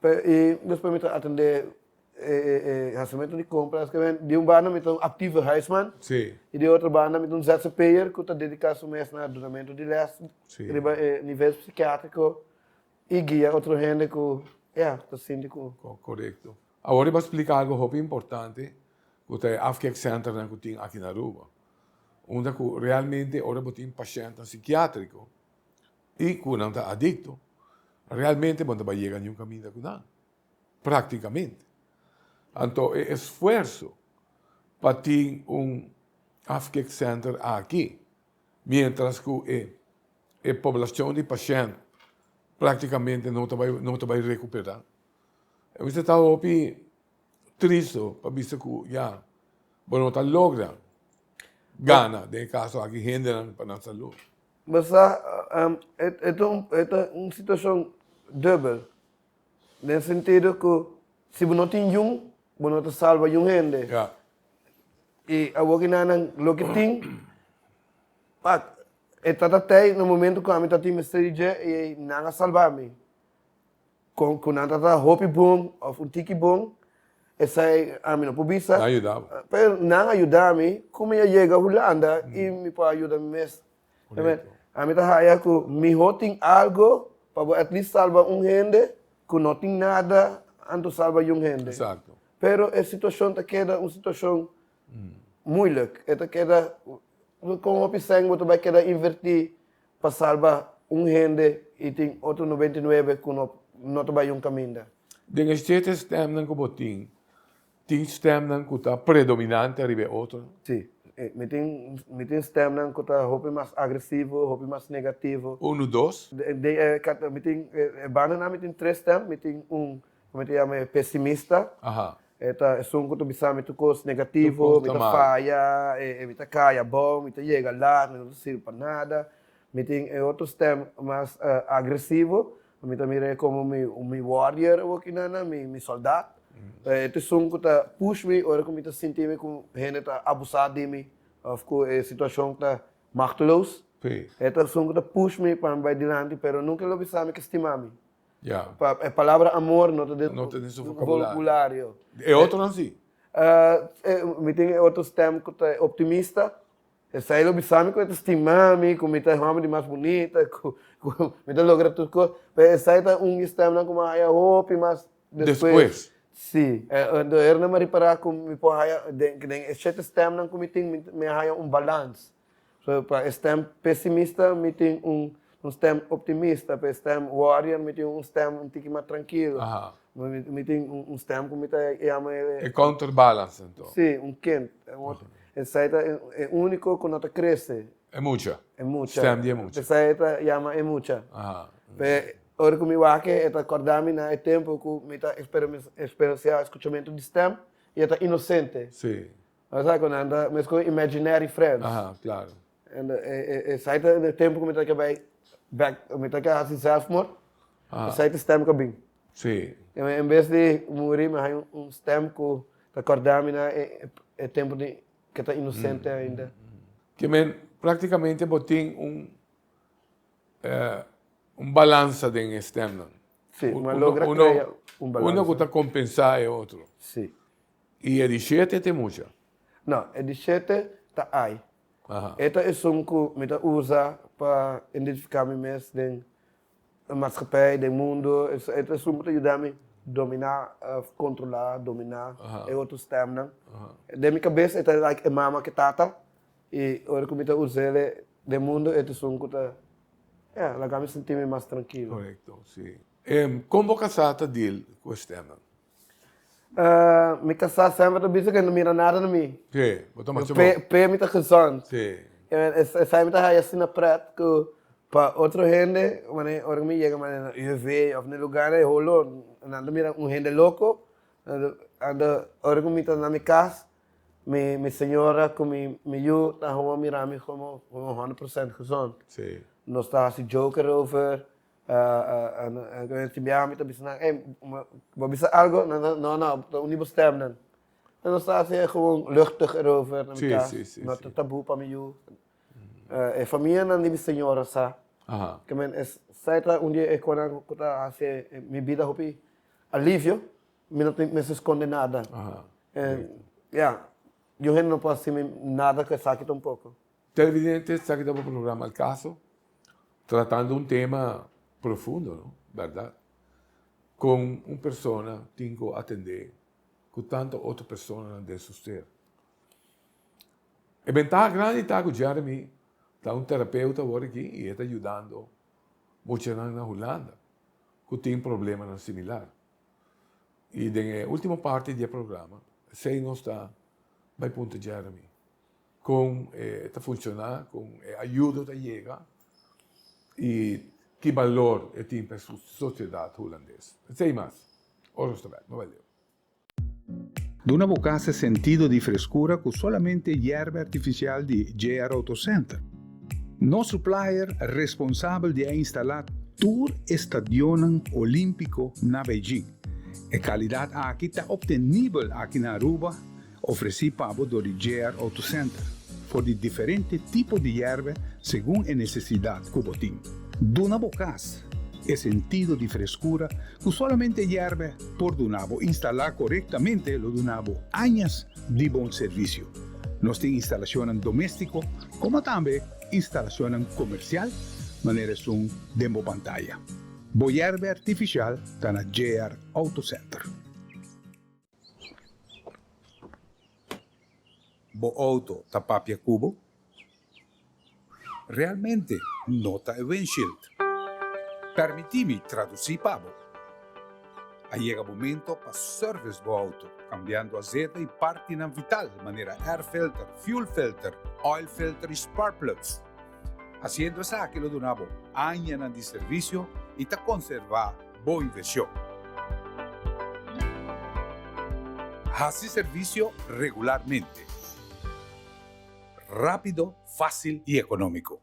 I despues mi ta atendé e hasimentu di kompras. Di un banda mi ta un aktieve huisman. I di otro banda mi ta un zzp'er ku ta dediká su mes na dunamentu di lès riba e nivel psikiátriko i guia otro hende ku ya ta sinti ku. Korekto. Awor riba splika algu hopi importante ku ta e afkiksenternan ku tin aki na Aruba. Unda ku realmente ora bo tin pashèntnan sikiátriko, i ku nan ta adikto. Realmente bo no ta bai yega niun kaminda ku nan, práktikamente. Anto e esfuerso pa tin un afkikcenter aki, miéntras ku e e poblashon di pashènt práktikamente no ta bai no ta bai rekuperá. E mester ta hopi tristo pa bisa ku ya bo no ta logra gana den e kaso aki hendenan pa nan salú. Bo sa, e ta un e ta un situashon dùbel, den sentido ku si bo no tin yun, bo no ta salba yun hende. Ya. I awor ki nan loke tin, pak, e ta ta tei na momento ku ami ta tin mester di dje i nan a salba mi. Kon ku nan ta ta hopi bon òf un tiki bon, esei ami no por bisa. Nan a yuda bo. Pero nan a yuda mi ku mi a yega Hulanda i mi por a yuda mi mes. Korekto. Ami ta haya ku mihó tin algo pa bo at least salba un hende ku no tin nada anto salba yun hende. Eksakto. Pero e situashon ta keda un situashon moeilijk. E ta keda kon hopi sèn bo ta bai keda invertí pa salba un hende i tin otro 99 ku no no ta bai un kaminda. Den e shete stemnan ku bo tin, tin stemnan ku ta predominante ariba e otronan? Si, mi tin mi tin stemnan ku ta hopi mas agresivo, hopi mas negativo. Unu, dos? Den e mi tin e bandanan mi tin tres stem, mi tin un ku mi ta yama e pesimista. E ta esun ku ta bisa mi tur kos negativo, mi ta faya, mi ta kai abou, mi ta yega lat, mi no ta sirbi pa nada. Mi tin e otro stem mas agresivo, mi ta mira e komo mi warrior awor kinana, mi soldat. E ta esun ku ta push mi ora ku mi ta sinti mi ku hende ta abusa di mi òf ku e situashon ta machteloos. E ta esun ku ta push mi pa mi bai dilanti, pero nunka e lo bisa mi ke stima mi. Ya. Pa e palabra amor no ta den No ta den su vocabulario. vocabulario. E otronan si. Mi tin e otro stem ku ta optimista. Esei lo bisa mi ku e ta stima mi, ku mi ta e hòmber di mas bunita, ku ku mi ta logra tur kos. Pero esei ta un di stemnan ku mi a haya hopi mas despues. Despues. Si. Enton mi a ripará ku mi por haya den den e shete stemnan ku mi tin mi a haya un balans. So pa e stem pesimista mi tin un un stem optimista, pa e stem warrior mi tin un stem un tiki mas trankilo. Mi tin un stem ku mi ta yama e. E counterbalance anto. Si, un kind. Esei ta e uniko ku no ta krese. E mucha. E mucha. Stem di e mucha. P'esei e ta yama e mucha. Pe ora ku mi wak e ta kòrda mi na e tempu ku mi ta eksperensiá skuchamentu di stem i e ta inosente. Si. Bo sa ku nan ta meskos imaginary friends. Aha, klaro. En esei ta e tempu ku mi ta ke bai bek, mi ta ke hasi zelfmoord, esei ta stem ku a bin. Sí. En bes di muri mi haña un stem ku ta kòrda mi na e tempu di ke ta inosente ainda. Ke men praktikamente bo tin un un balansa den e stemnan. Sí, mi a logra krea un balansa. Uno ku ta kompensá e otro. Sí. I e di shete ta e mucha? No, e di shete ta ai. E ta esun ku mi ta usa pa identifiká mi mes den e maatschappij, den mundu. E ta esun ku ta yuda mi dominá, kontrolá, dominá e otro stèmnan. Den mi kabes e ta like e mama ku e tata i ora ku mi ta us'el den mundu e ta esun ku ta, ya, laga mi sinti mi mas trankilo. Korekto, si. Kon bo kasá ta deal ku e stèmnan? Mi kasá semper ta bisa ku e no mira nada na mi. Sí, bo ta masha bon. P'e mi ta gezond. Sí. Esei mi ta haya asina pret ku pa otro hende, manera ora ku mi yega manera na UWV òf na e lugarnan e holo, nan ta mira un hende loko. Anto ora ku mi ta na mi kas, mi señora ku mi yu ta gewoon mira mi komo 100% gezond. Sí. Nos ta hasi joke erover. Tin biaha mi ta bisa nan, ey, bo bisa algo? Nan ta, no, no, ta uni bo stemnan. En nos ta hasi gewoon luchtig erover na mi kas, no ta tabu pa mi yu. E famianan di mi señora sa, ke men esei ta un di e konan ku ta hasi mi bida hopi alivio, mi no tin mester skonde nada. Ya, yu hende no por hasi mi nada ku esaki tampoko. Televidente, esaki ta bo programa Al Caso, tratando un tema profundo, no? Berdad. Con un persona tin cu atende cu tanto otro personanan den su ser. E bentaha grandi ta cu Jeremy ta un terapeuta awor aki y e ta yudando muchanan na Hulanda. ku tin problemanan similar. I den e último parti di e programa, esei nos ta bai puntra Jeremy kon e ta funshoná, kon e ayudo ta yega i ki balor e tin pa e sosiedat hulandes. Esei mas. Ora nos ta bèk. No bai leu. Duna bo kas e sentido di freskura ku solamente yerba artifisial di JR Auto Center. Nos supplier responsabel di a instalá tur e stadionnan olímpiko na Beijing. E kalidat aki ta optenibel aki na Aruba, ofresí pa bo dor di JR Auto Center, for di diferente tipo di yerba segun e nesesidat ku bo tin. Duna bo kas e sentido di freskura ku solamente yerba por duna bo. Instalá korektamente lo duna bo añas di bon servisio. Nos tin instalashonnan doméstiko komo tambe instalashonnan komersial manera esun den bo pantaya. Bo yerba artifisial ta na JR Auto Center. Bo auto ta papia ku bo? Realmente no ta e windshield. Permití mi tradusí pa bo. A yega momento pa service bo auto, cambiando azeta y partinan vital manera air filter, fuel filter, oil filter y spark plugs. Haciendo esaki lo duna bo añanan di servicio y ta conserva bo inversion. Haci servicio regularmente. Rápido, fácil y económico.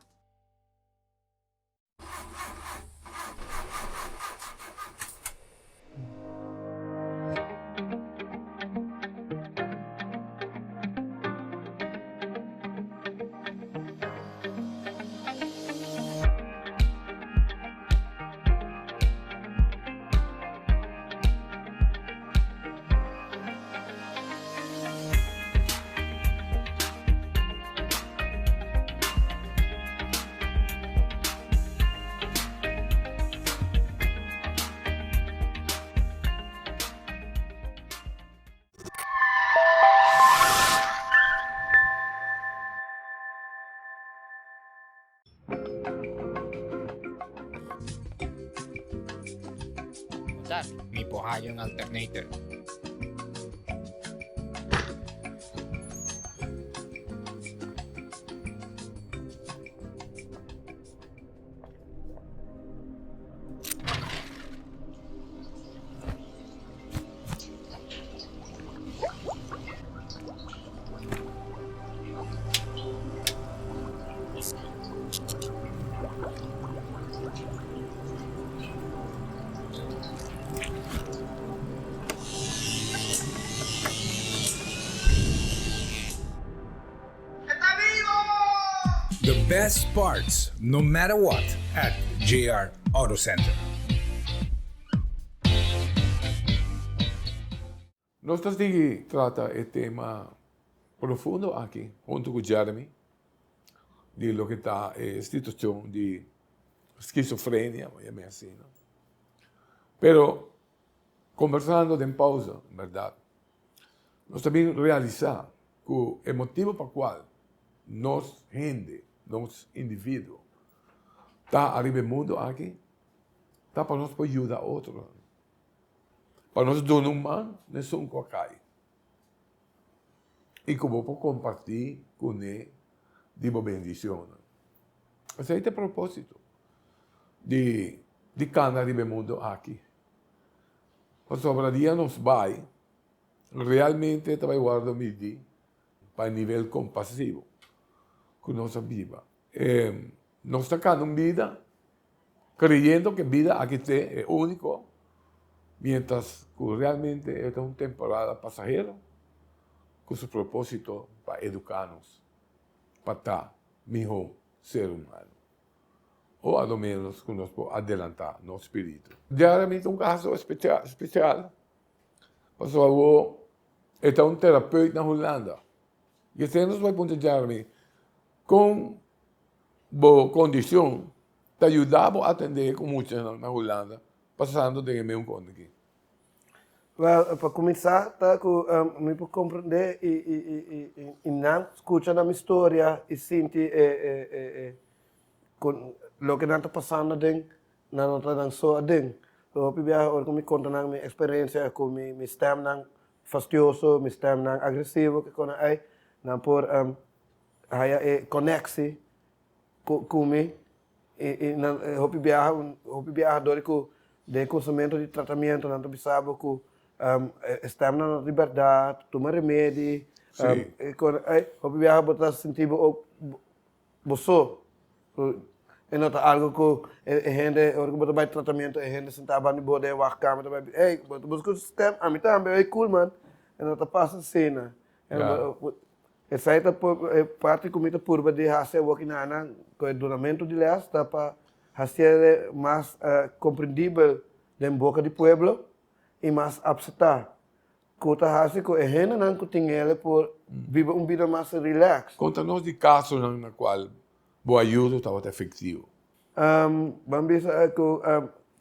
Mi por haya un alternator. The best parts no matter what at JR Auto Center. Nos ta sigui trata e tema profundo aki hunto cu Jeremy di loke ta e situacion di schizofrenia, bo yama asina. Pero conversando den pausa, en berdad, nos ta bin realisa cu e motibo pa cual nos hende, nos individuo ta ariba e mundo aki ta pa nos por yuda otronan. Pa nos duna un man na esun ku a kai i ku bo por kompartí kuné di bo bendishonnan. Esei ta e propósito di di kana riba e mundu aki. Pasobra dia nos bai, realmente ta bai wòrdu midí pa e nivel kompasivo ku nos a biba. Nos ta kana un bida Creyendo cu e bida aki te e unico, mientras cu realmente e ta un temporada pasahero cu su proposito pa educa nos pa ta miho ser humano o a lo menos cu nos por adelanta nos spiritu. Jeremy ta un caso especial pasobra awor e ta un terapeut na Hulanda y esei nos bai puntra Jeremy con Bo kondishon ta yuda bo atendé ku muchanan na Hulanda pasando den e meun kond aki? Wèl, pa kuminsá ta ku mi por komprendé i i nan skucha na mi storia i sinti e e ku loke nan ta pasando aden, nan no ta nan so aden. Hopi biaha ora ku mi konta nan mi eksperensia ku mi stèmnan fastioso, mi stèmnan agresivo kiko nan ei, nan por haya e koneksi ku mi i nan hopi biaha hopi biaha dor di ku den e kuminsamentu di tratamentu nan ta bisa bo ku e stèmnan no ta di bèrdat, tuma remedi, hopi biaha bo ta sinti bo ook Bo so. E no ta algo ku e hende, ora ku bo ta bai tratamiento, e hende sentá banda di bo den e wachtkamer ta bai bisa, ey, bo ta buska un stem? Ami tambe, ey, cool man. E no ta pasa asina. Esei ta e parti ku mi ta purba di hasi awor ki nan ku e dunamentu di lès ta pa hasié mas komprendibel den boka di pueblo i mas apseptá. Ku ta hasi ku e hendenan ku tin el por biba un bida mas relax. Konta nos di kasonan na kual bo ayudo tabata efektivo. Ban bisa ku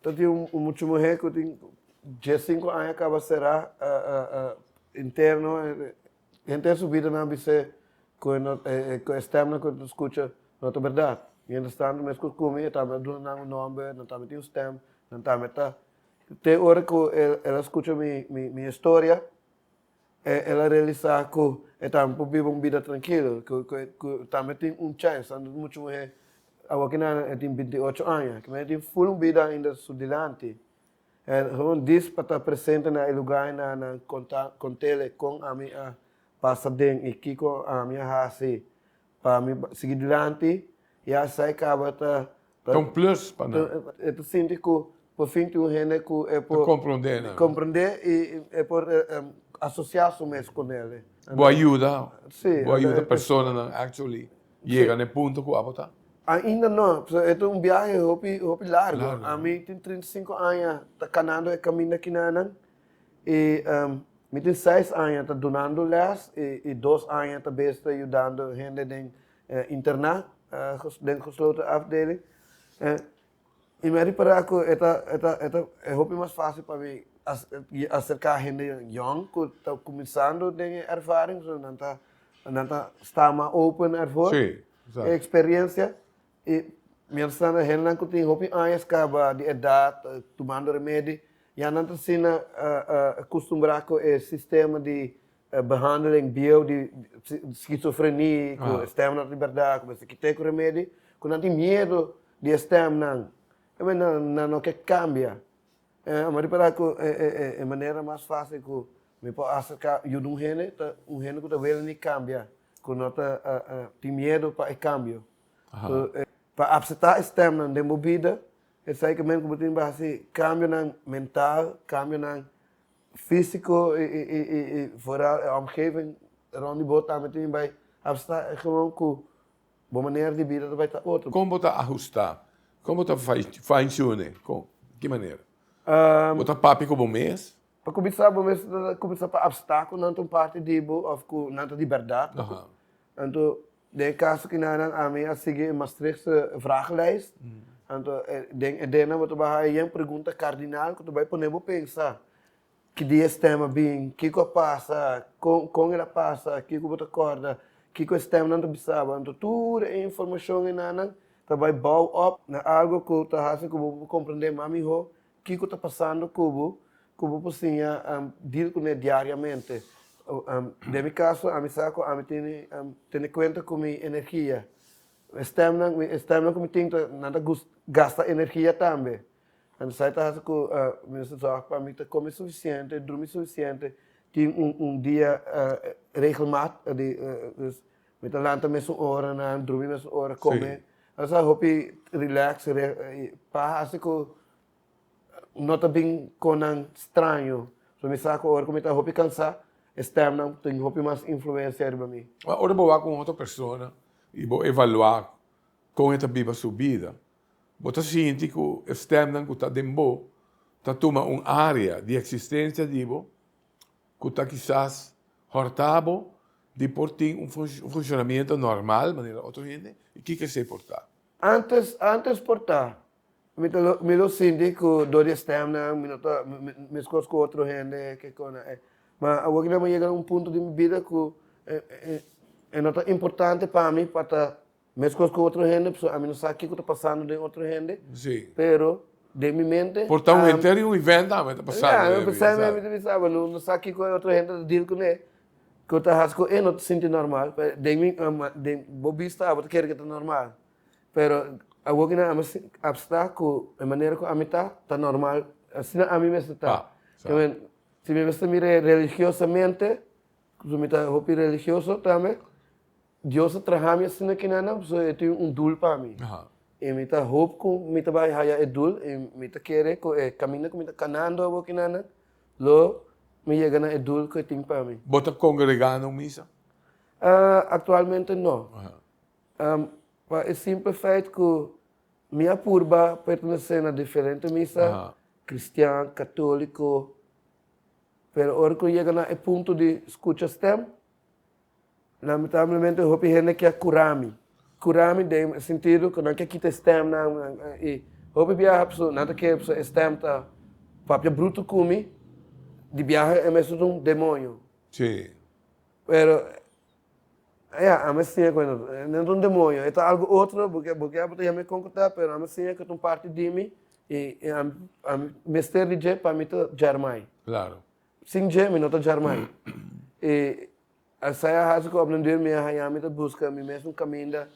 ta tin un mucha muhé ku tin diesinku aña kaba será interno, henter su bida nan a bis'é ku e stèmnan ku e ta skucha no ta bèrdat. Mientras tanto meskos ku mi e tambe a duna nan un nòmber, nan tambe tin un stèm, nan tambe ta Te ora ku el a skucha mi historia, el a realisá ku e tambe por biba un bida trankilo, ku tambe tin un chèns. Anto mucha muhé awokinan e tin binti ocho aña, kimen e tin ful un bida ainda su dilanti. Gewoon dis pa ta presente na e lugá einan nan konta kont'el kon ami a pasa den i kiko ami a hasi pa mi sigui dilanti, ya esei kaba ta Ta un plus pa nan. E ta sinti ku por fin tin un hende ku e por. Ta komprondé nan. Komprondé i e por asosiá su mes ku nel. Bo a yuda. Sí. Bo a yuda personanan actually yega na e punto ku abo ta? Ainda no. Pasobra e ta un biahe hopi hopi largu. Ami tin 35 aña ta kanando e kaminda kinanan i mi tin seis aña ta dunando lès i dos aña ta bes ta yudando hende den Interná den gesloten afdeling. I mi a ripará ku e ta e ta e ta e hopi mas fásil pa mi aserká hende yòn ku ta kuminsando den e ervaring, pasobra nan ta nan ta sta mas open ervoor e eksperensia. I mientras tanto hendenan ku tin hopi añas kaba di edat tumando remedi ya nan ta asina akustumbrá ku e sistema di Behandeling bieu di schizofrenie ku e stemnan ta di bèrdat ku mester kit'é ku remedi ku nan tin miedu di e stemnan e men nan no ke kambia mi a ripará ku e manera mas fásil ku mi por aserká yuda un hende ta un hende ku ta welen di kambia ku no ta tin miedu pa e kambio pa apseptá e stemnan den bo bida esei ke men ku bo tin pa hasi kambionan mental kambionan Físiko i vooral e omgeving rond di bo tambe tin bai apsta e gewoon ku bo manera di bida ta bai ta otro. Kon bo ta ahustá? Kon bo ta fine tune? Kon? Ki manera? Bo ta papia ku bo mes? Pa kuminsá bo mes ta kuminsá pa apstá ku nan ta un parti di bo òf ku nan ta di bèrdat. Anto Den e kaso kinanan ami a sigui e Maastrichtse vragenlijst. Anto den e dena bo ta bai haya yen pregunta kardinal ku ta bai pone bo pensa. Ki dia e stem a bin? Kiko a pasa? Kon kon el a pasa? Kiko bo ta kòrda? Kiko e stemnan ta bisa bo? Anto tur e informashon enanan ta bai bou op na algu ku ta hasi ku bo por komprendé mas mihó Kiko ta pasando ku bo ku bo por siña deal kuné diariamente? Den mi kaso ami sa ku ami tene tene kuenta ku mi energia. E stèmnan e stèmnan ku mi tin ta nan ta gasta energia tambe. Anto esei ta hasi ku mi mester zòrg pa mi ta kome sufisiente, drumi sufisiente, tin un un dia regelmat di dus mi ta lanta mesun oranan, drumi mesun ora, kome. Esei hopi relax pa hasi ku No ta bin konan straño. So mi sa ku ora ku mi ta hopi kansá, e stèmnan tin hopi mas influensia riba mi. Ora bo wak un otro persona i bo evaluá kon e ta biba su bida, bo ta sinti ku e stèmnan ku ta den bo ta tuma un área di eksistensia di bo ku ta kisas hòrtá bo di por tin un funshonamiento normal manera otro hende? I kiko esei por ta? Antes, antes por ta. Mi ta lo mi lo sinti ku dor di e stèmnan mi no ta meskos ku otro hende ke kona e. Ma awor ki mi a yega na un punto di mi bida ku e no ta importante pa mi pa ta meskos ku otro hende pasobra ami no sa kiko ta pasando den otro hende. Sí. Pero. Den mi mente. Por ta un henter y un event tambe ta pasando. Ya, pensai mi ta bisa, bo no sa kiko e otro hende ta deal kuné, ku ta hasi ku e no ta sinti normal. Pero den mi, den bo bista abo ta kere ku ta normal. Pero awor ki nan ami absta ku e manera ku ami ta, ta normal, asina ami mester ta. Si mi mester mira religiosamente, ku mi ta hopi religioso tambe, Dios a traha mi asina kinan pasobra e tin un doel pa mi. I mi ta hoop ku mi ta bai haya e doel i mi ta kere ku e kaminda ku mi ta kanando awor kinan lo mi yega na e doel ku e tin pa mi. Bo ta kongregá na un misa? Aktualmente no. Pa e simpel feit ku mi a purba pertenesé na diferente misa, kristian, katóliko, pero ora ku yega na e punto di skucha stèm, Lamentablemente hopi hende ke a kura mi. Kura mi den e sentido ku nan ke kita e stèmnan i hopi biaha pasobra nan ta kere pasobra e stèm ta papia brutu ku mi, di biaha e mester ta un demoño. Sí. Pero ya, ami a siña ku e no ta un demoño, e ta algu otro, bo ke bo ke abo ta yama e kon ku ta, pero ami a siña ku ta un parti di mi i ami mester di dje pa mi ta djarmai. Klaro. Sin dje mi no ta djarmai. I esei a hasi ku op den duur mi a haña mi ta buska mi mes un kaminda.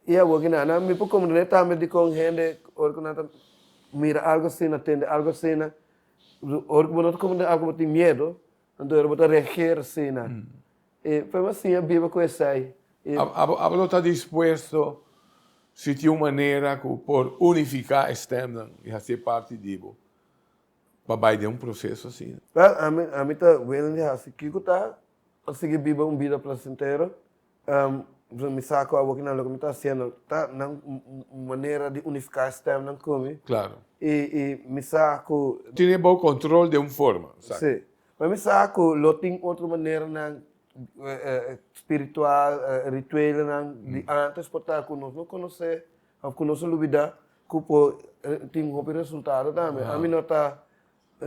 I awor ki nan, mi por komprendé tambe dikon hende ora ku nan ta mira algu asina, tende algu asina, ora ku bo no ta komprendé algu bo tin miedu, anto ora bo ta reageer asina. I pero mi a siña biba ku esei. Abo lo ta dispuesto si tin un manera ku por unifiká e stèmnan i hasié parti di bo? Pa bai den un proseso asina. Wel, ami, ami ta willing di hasi kiko ta pa sigui biba un bida placentero. Mi sa ku awor kinan loke mi ta hasiendo ta nan un manera di unifiká e stemnan ku mi. Klaro. I, i mi sa ku. Tene bou kontrol den un forma. Si. Ma mi sa ku lo tin otro maneranan spiritual, rituelnan di antes por ta ku nos no konosé Of ku nos a lubidá ku por tin hopi resultado tambe. Ami no ta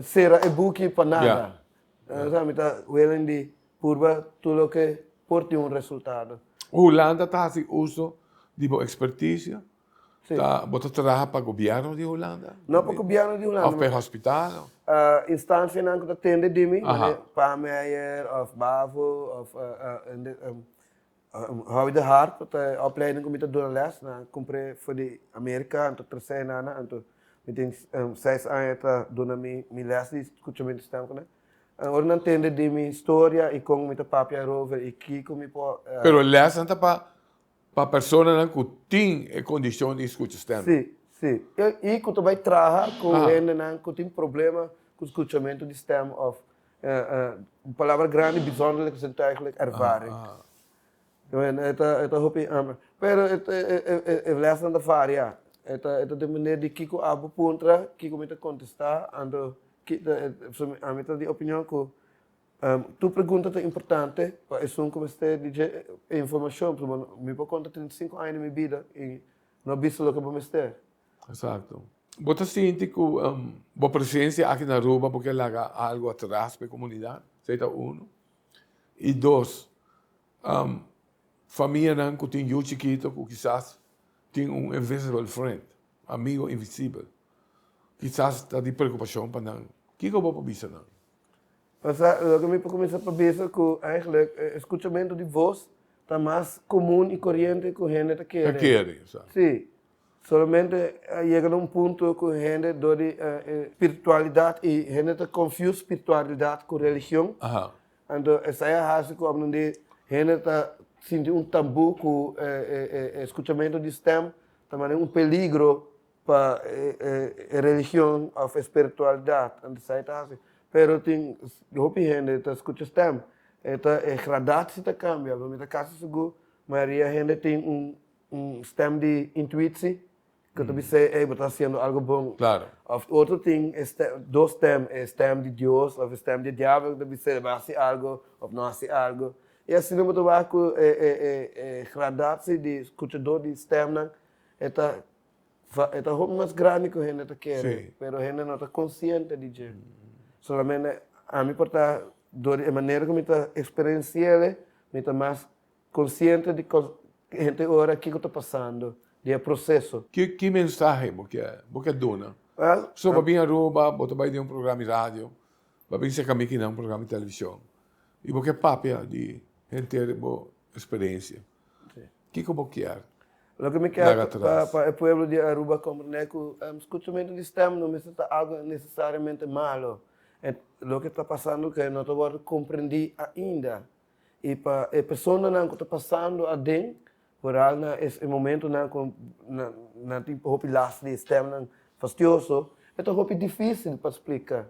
sera e buki pa nada. Ami ta willing di purba tur loke por tin un resultado. Hulanda ta hasi uso di bo ekspertisia? Ta bo ta traha pa gobièrnu di Hulanda? No pa gobièrnu di Hulanda. Of pa e hospital? Instansianan ku ta tende di mi, manera Pameijer of Bavo of Hou de Hart, ku ta e opleiding ku mi ta duna les, nan a kumpr'é for di Amerika, anto tres'é nana, anto mi tin seis aña ta duna mi mi les di skuchamentu stem ku nan. Ora nan tende di mi storia i kon mi ta papia erover i kiko mi por. Pero lesnan ta pa pa personanan ku tin e kondishon di skucha stem. Si, si. I ku ta bai traha ku hendenan ku tin problema ku skuchamentu di stem òf Un palabra grandi, bijzonderlijk zintuiglijk ervaring. E ta, e ta hopi amper. Pero e, e, e, e lesnan ta varia. E ta, e ta depende di kiko abo puntra, kiko mi ta kontestá, anto ki ta, ami ta di opinion ku tur pregunta ta importante pa esun ku mester di dje e informashon, pasobra mi por konta 35 aña di mi bida i no a bisa loke bo mester. Exacto. Bo ta sinti cu bo presencia aki na Aruba bo ke laga algo atras pa e comunidad? Esey ta uno. Y dos, famianan cu tin yu chikito cu kisas tin un invisible friend, amigo invisibel, kisas ta di preocupacion pa nan. Kico bo por bisa nan? Pasa, loke mi por cuminsa pa bisa cu eigenlijk e scuchamento di voz ta mas comun y coriente cu hende ta kere. Ta kere, exacto. Si. Solamente a yega na un punto ku hende dor di spiritualidat i hende ta confuse spiritualidat ku religion. Anto esei a hasi ku abnunde hende ta sinti un tambú ku e skuchamentu di stèm ta manera un peligro pa e religion òf e spiritualidat. Anto esei ta hasi. Pero tin hopi hende ta skucha stèm. E ta e gradatie ta kambia. Mi ta kasi sigur mayoria hende tin un Un stem di intuitie ku ta bisa ey bo ta hasiendo algo bon. Claro. Of otro tin e stem, dos stem, e stem di Dios of e stem di e diabel ku ta bisa bo hasi algo of no hasi algo. I asina bo ta wak ku e e e e gradatie di skuchadó di stemnan e ta e ta hopi mas grandi ku hende ta kere. Si. Pero hende no ta konsiente di dje. Solamente ami por ta dor di e manera ku mi ta eksperensi'el mi ta mas Konsiente di henter ora kiko ta pasando. di e proseso. Ki ki mensahe bo ke bo ke duna? Well, So bo bin Aruba, bo ta bai den un programa di radio, bo bin serka mi kinan un programa di televishon i bo ke papia di henter bo eksperensia. Kiko bo kier Loke mi kier laga pa atras? pa e pueblo di Aruba komprende ku skuchamentu di stem no mester ta algu nesesariamente malo. E loke ta pasando ke no ta wòrdu komprendí ainda. I pa e personanan ku ta pasando aden, vooral na e momentonan ku nan tin hopi last di e stemnan fastioso, e ta hopi difísil pa splika.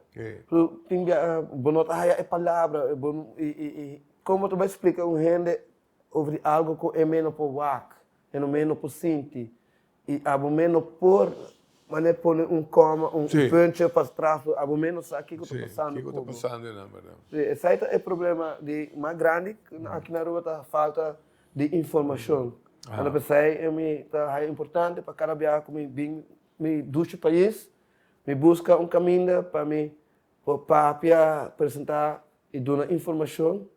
Tin bia bo no ta haya e palabra i kon bo ta bai splika un hende over di algu ku e mes no por wak, e mes no por sinti I abo mes no por manera pone un koma, un puntje pa tras, abo mes no sa kiko ta pasando ku bo. Si, esei ta e problema di mas grandi aki na Aruba ta falta di informashon. Anto p'esei mi ta haya importante pa kada biaha ku mi bin mi dushi pais, mi buska un kaminda pa mi por papia, presenta i duna informashon.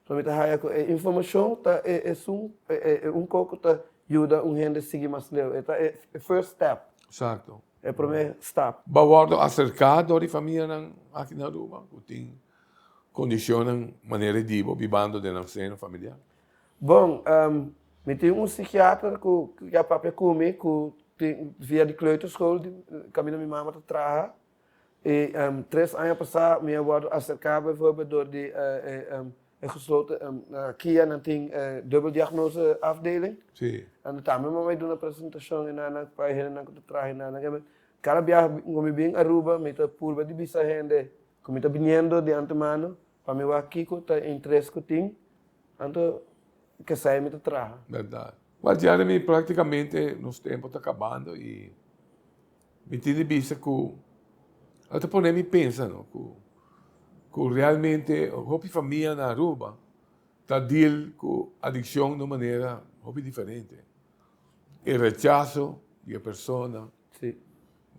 So mi ta haya ku e informashon ta e esun e un kos ku ta yuda un hende sigui mas leu. E ta e first step. Exacto. E prome stap. Bo a wòrdu aserká dor di famianan aki na Aruba ku tin kondishonnan manera di bo bibando den nan seno familiar? Bon, mi tin un psikiater ku ya papia ku mi ku tin via di kleuterschool kaminda mi mama ta traha. E tres aña pasá mi a wòrdu aserká bijvoorbeeld dor di e gesloten na kia nan tin e dubbel diagnose afdeling. Sí. Anto tambe mi a bai duna presentashon enanan pa e hendenan ku ta traha enanan. Kada biaha ku mi bin Aruba mi ta purba di bisa hende ku mi ta biniendo di antemano pa mi wak kiko ta e interes ku tin. Anto kesei mi ta traha. Bèrdat. Wèl Jeremy praktikamente nos tempu ta kabando i Mi tin di bisa ku a ta pone mi pensa no ku ku realmente hopi famia na Aruba ta deal ku adikshon di un manera hopi diferente. E rechaso di e persona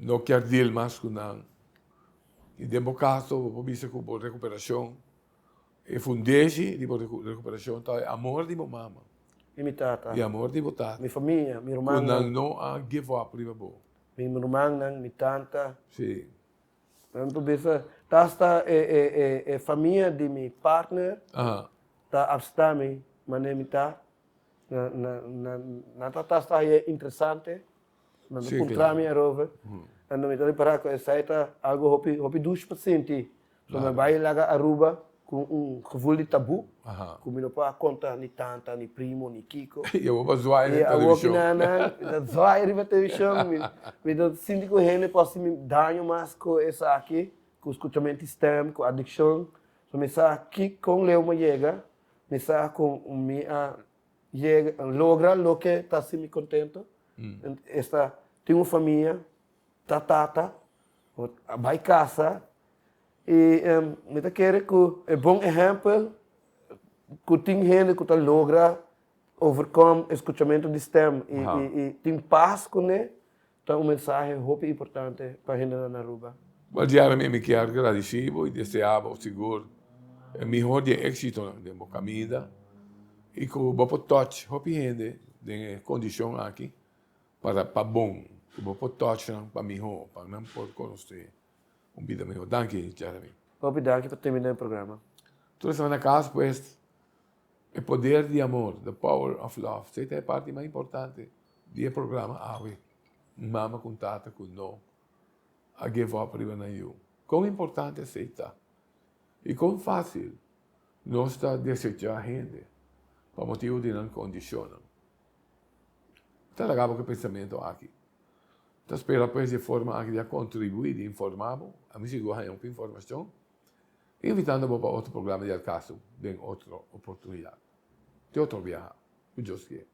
no kier deal mas ku nan i den bo kaso bo por bisa ku bo rekuperashon E fundeshi di bo recuperacion ta e amor di bo mama. I mi tata. I amor di bo tata. Mi famia, mi rumannan. Cu nan no a give up riba bo. Mi rumannan, mi tanta. Si. Nan por bisa, ta hasta e famia di mi partner ta apsta mi manera mi ta. Nan ta hasta haye interesante. Nan ta puntra mi erover. Anto mi ta ripara ku esei ta algu hopi hopi dushi pa sinti. So mi bai laga Aruba ku un gevoel di tabu ku mi no por a konta ni tanta, ni primo, ni kiko. I awor bo a zwaai riba televishon. I awor kinanan mi ta zwaai riba televishon. Mi ta sinti ku hende por hasi mi daño mas ku esaki, ku skuchamentu di stèm, ku adikshon. So mi sa ki kon leu mi a yega, mi sa ku mi a yega logra loke ta hasi mi kontento. Esta tin un famia, ta tata, a bai casa y mi ta kere cu e bon ehempel cu tin hende cu ta logra overcome e scuchamento di stem y tin pas cune ta un mensahe hopi importante pa hendenan na Aruba. Well Jeremy mi kier gradici bo y desea bo sigur e mihor di e exitonan den bo caminda y cu bo por touch hopi hende den e condicion aki para pa bon, cu bo por touch nan pa miho, pa nan por conoce un bida miho. Danki Jeremy. Hopi danki pa termina e programa. Tur esnan na cas pues e poder di amor, the power of love, esey ta e parti mas importante di e programa awe. Un mama cu un tata cu no a give up riba nan yu. Con importante esey ta y con facil nos ta desecha hende pa motibo di nan condicionnan. Ta laga bo cu e pensamento aki. Ta spera pues di e forma aki di a contribui, di informa bo. Ami sigur a haña hopi informacion. Invitando bo pa otro programa di Alcaso den otro oportunidad. Te otro biaha, cu Dios kier.